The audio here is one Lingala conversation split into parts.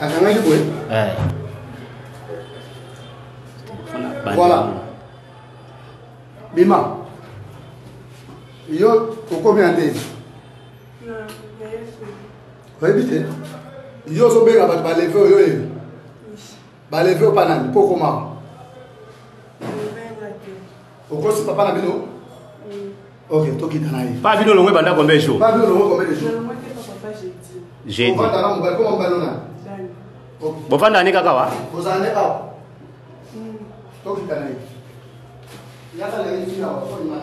Akangaki boye. Eh. Voilà. Bima. Yo okomi ya ndenge. Oyebi te. Yo ozobenga bato baleve oyo oyebi. Baleve opa nani mpo okoma. Okosi papa na bino? Ok, tokita na ye. Pa bino longwe banda combien de jours? Pa bino longwe combien de jours? Jeudi. Ovanda na mobali, koma mobali ona. Bovanda ne kaka wa? Bozala ne awa. Tokita na ye. Yaka na ye ntina wa, fo image.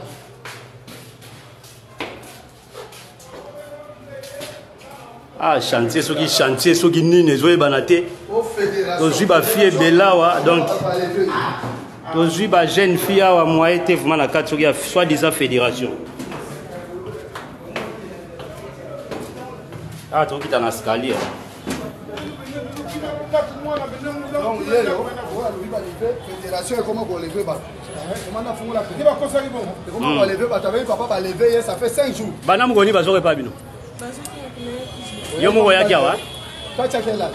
Ah, chantier soki chantier soki nini ezoyebana te tozwi bafille ebele awa donc tozwi bajeune fille awa moye te vraiment na kati soki ya soi disant fédération awa ah, tokokita na escalier. Donc lelo oyo alobi baleve fédération ekoma koleve bato ekoma nafungola ekoma koleve bato abeyi papa baleve ye ça fait 5 jours. Bana mokoni bazoka epa bino yo moko oyaki awa. Toi, tu as quel âge?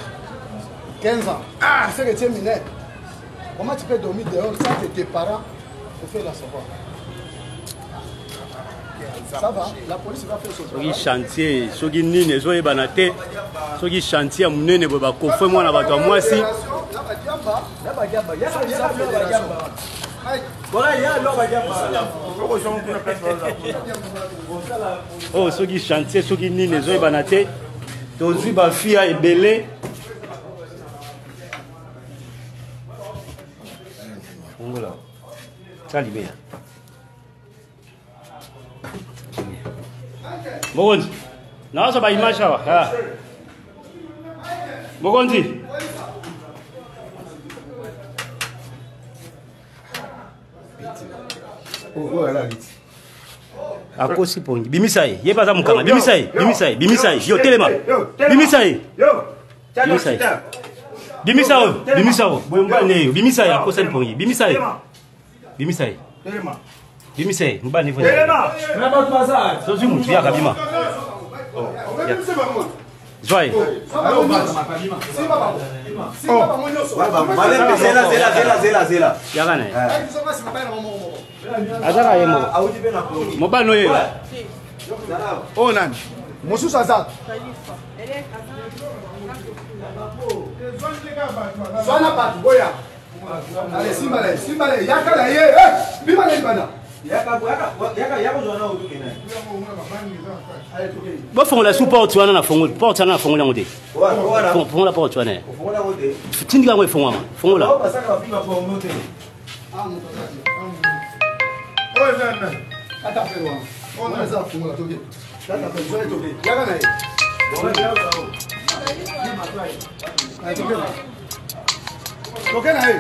15 ans. Ah, tu sais que tu es mineur. Comment tu peux dormir dehors sans que tes parents te fassent la savoir? Ça va, la police va faire son travail. Soki chantier, soki nini ezoyebana te, soki chantier ya monene boye bakofre mwana bato ya mwasi. Oyo oh, soki chantier soki nini ezoyebana te, tozwi bafia ebele. Fungola. Tya libeya. Mokonzi, nawaza ba image awa. Ah. Mokonzi. Akosi pongi. Bimisa ye. Ye baza mukanga. Bimisa ye. Bimisa ye. Bimisa ye. Yo telema. Bimisa ye. Bimisa ye. Bimisa oyo. Bimisa oyo. Boye mobali ne yo. Bimisa ye akosani pongi. Bimisa ye. Bimisa ye. Bimisa ye. Mobali ne tozwi mutu yaka bima. Zwa ye. Yaka na ye. Azaka ye moko. Mobali no ye. Oyo nani? Mosusu aza. Zwana bato boya. Allez, simba na ye, simba na ye, yaka na ye, eh, bima na libanda. Bofongola su porte wana na fongoli porte wana na fongoli yango te. Fongola porte wana. Tindika yango efongwama. Fongola.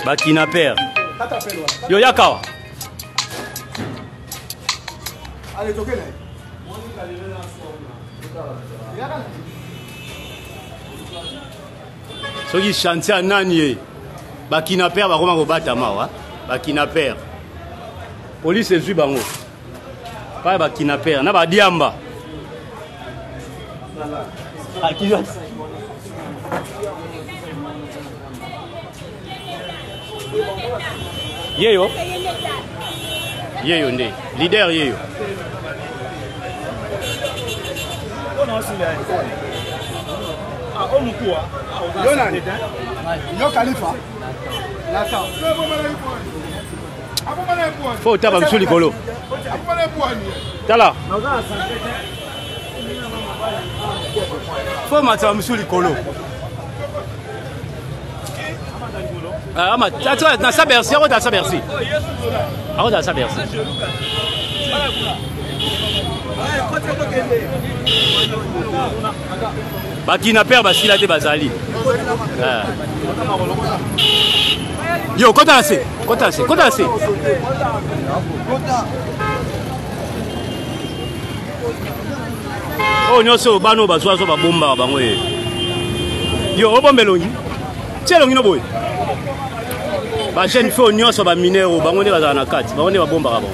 Bakinaper. Yo yaka awa. Soki chantier ya nani ye bakinaper bakoma kobatama awa bakinaper polise ezwi bango paya bakinaper na badiamba. Yeyo yeyo nde leader yeyo. Yo nani? Yo Khalifa. Nathan. Fo otaba biso likolo. Tala. Fo mataba biso likolo. Ah, ama na sa Bercy, akota sa Bercy. Akota sa Bercy. Bakinaper basila te bazali. Yo, kota na se, kota na se, kota na se. Oyo nyonso bana oyo bazwa zwa babombaka bango ye. Yo, obomba elongi. Tia elongi no boye. Ba jeune fille nyonso ba mineur oyo bango nde bazala na kati, bango nde babombaka bango.